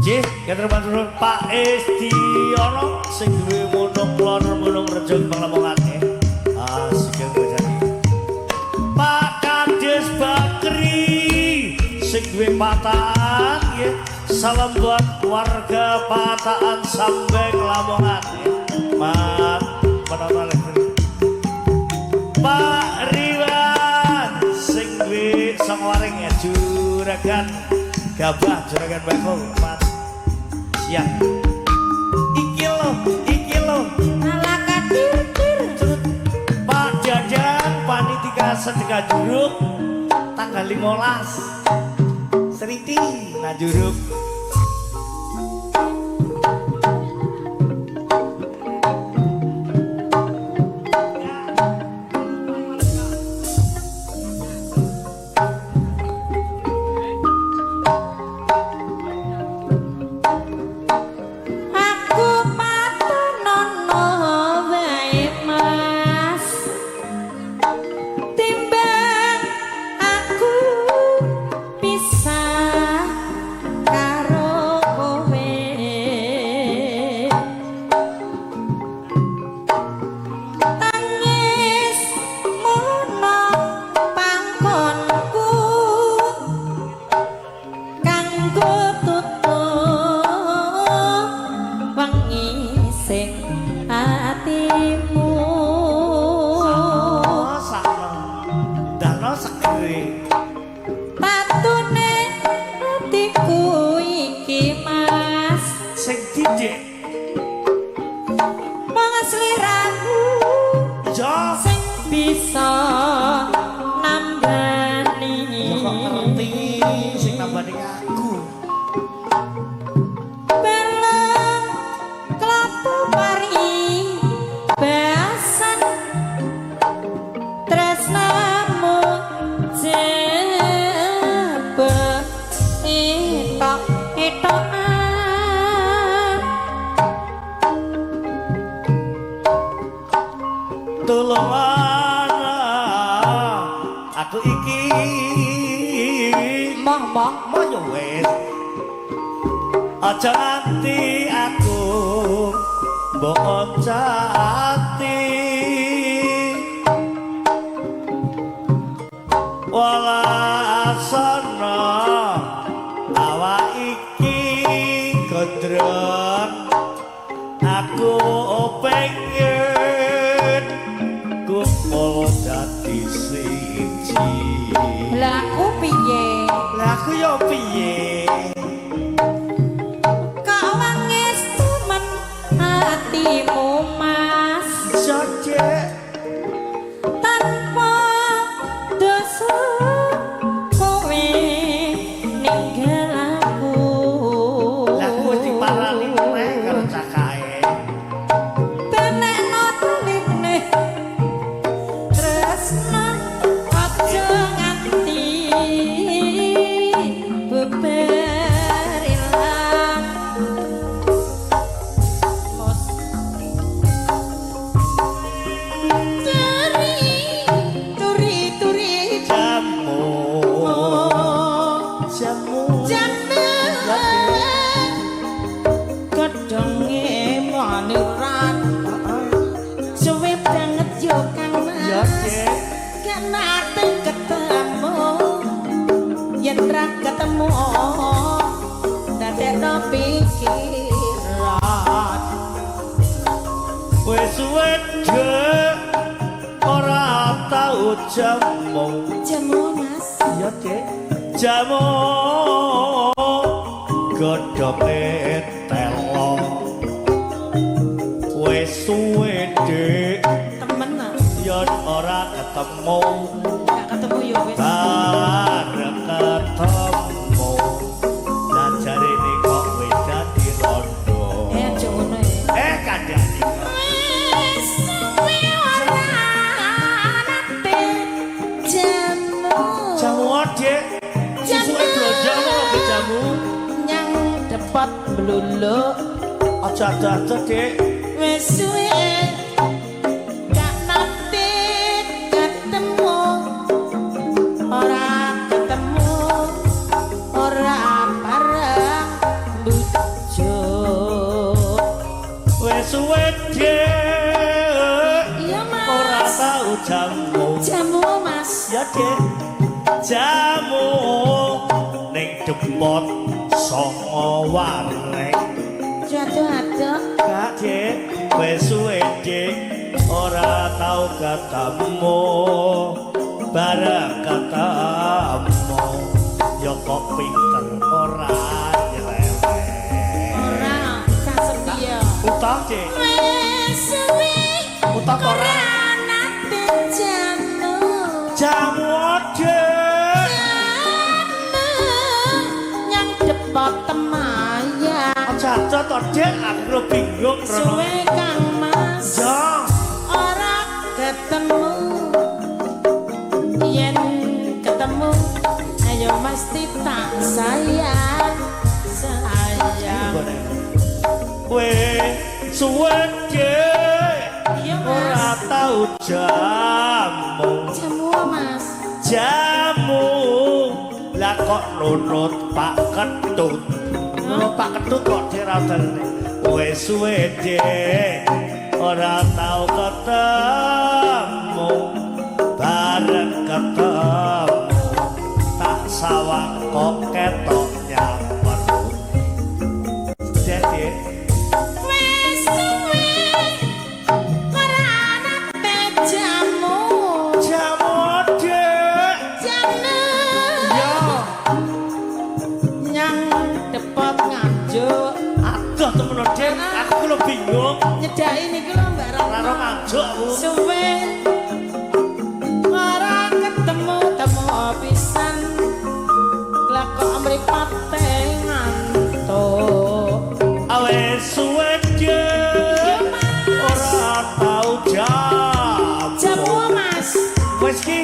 Nggih, katur Pak Estiono sing duwe Gunung Klon Gunung Rejo Panglamongan nggih. Ah, sugeng bojani. Pak Kades Bakri sing duwe Pataan nggih. Salam buat warga Pataan Sambeng Lamongan nggih. Mat penonton elektrik. Pak Riwan sing duwe Songwaring ya juragan gabah juragan bakul mat siang. Iki lho, iki lho. Ala katir-tir. Pak Jajang panitia sedekah juruk tanggal 15 Seriti nah juruk. Aku patenono wae Mas. Timbang aku pisah karo kowe. Tangis mono panggonku kanggo tutup wengi sing atimu. Sakno, sakno. Dano segere. Tatune atiku iki Mas, Sing didik. mung sliramu Ya, sing bisa nambani. ya kok ngerti sing nambani aku. Beleng klapa pari basan tresnamu jebet etok etokan. Tulung aku iki. Moh moh Moh yo wis. Aja nganti aku mbok oncati. Walasana awak iki gondrong. Aku pengen kumpul dadi siji. Lah aku piye? Lah aku yo piye? Kok wangis tumen hatimu Mas, Jodek tanpa dosa kowe ninggal aku. Lah aku wis diparani meneh karo cah kae. Benekno tuline tresna aja nganti beber ilang. Mos turi turi turi Jamu. Jamu. Jamu godhonge maniran suwe banget yo Kang Mas. Ya, Dek. Gak nate ketemu, yen ra ketemu dadekno pikiran. Wis suwe Dek ora tau jamu. Jamu Mas. Iya, Dek. Jamu godhonge telo. Wis suwe Dek Temen ah. yen ora ketemu. Gak ketemu yo wis. Bareng ketemu. Lah jarene kok wis dadi rondo. Eh aja ngono ya. Eh kandhane. Wis suwe ora nate jamu. Jamu Dek. Jamu. Susuke blonjong kok ke jamu. Nyang depot bluluk. Aja ado-ado Dek. Wis suwe gak nate ketemu, ora ketemu, ora bareng. jamu. Jamu, Mas. Ya, Dek. Jamu ning depot songo warek. Jatuh-jatuh. Gak, Dek. Wis suwe, Dek, ora tau ketemu. Bareng ketemu ya kok pinter ora nyeleweng. Ora, cah setia. Utang, Dek. Wis suwe Utang ora? Ora nate jamu. Jamu, Dek. Jamu nyang depot Temayang. Aja to, Dek, aku bingung rono. Suwe, Kang Mas. Ya. Ora ketemu. Yen ketemu ayo mesti tak sayang sayang. Kowe suwe, Dek. Iya, Ora Mas. tau jamu. Jamu, Mas. Jamu lah kok nunut Pak Ketut. Nunut Pak Ketut kok diradene. Wis suwe, Dek, ora tau ketemu. Bareng ketemu tak sawang kok ketok nyaper. Dek, Dek. Wis suwe ora nate jamu. Jamu, Dek. Jamu Ya. Nyang depot Nganjuk. Aduh temen, Dek, aku lho bingung. Nyedaki niku lho, Mbak Ratna. Ora Nganjuk aku. Suwe ora ketemu temu pisan, lah kok mripate ngantuk. Awes suwe, Iya, Dek. Mas. Ora tau jamu. Jamu, Mas. Wis ki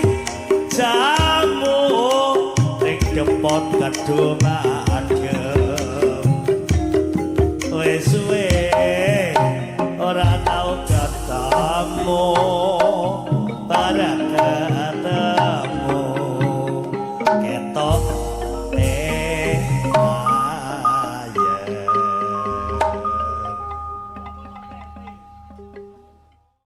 jamu ning depot kedungan.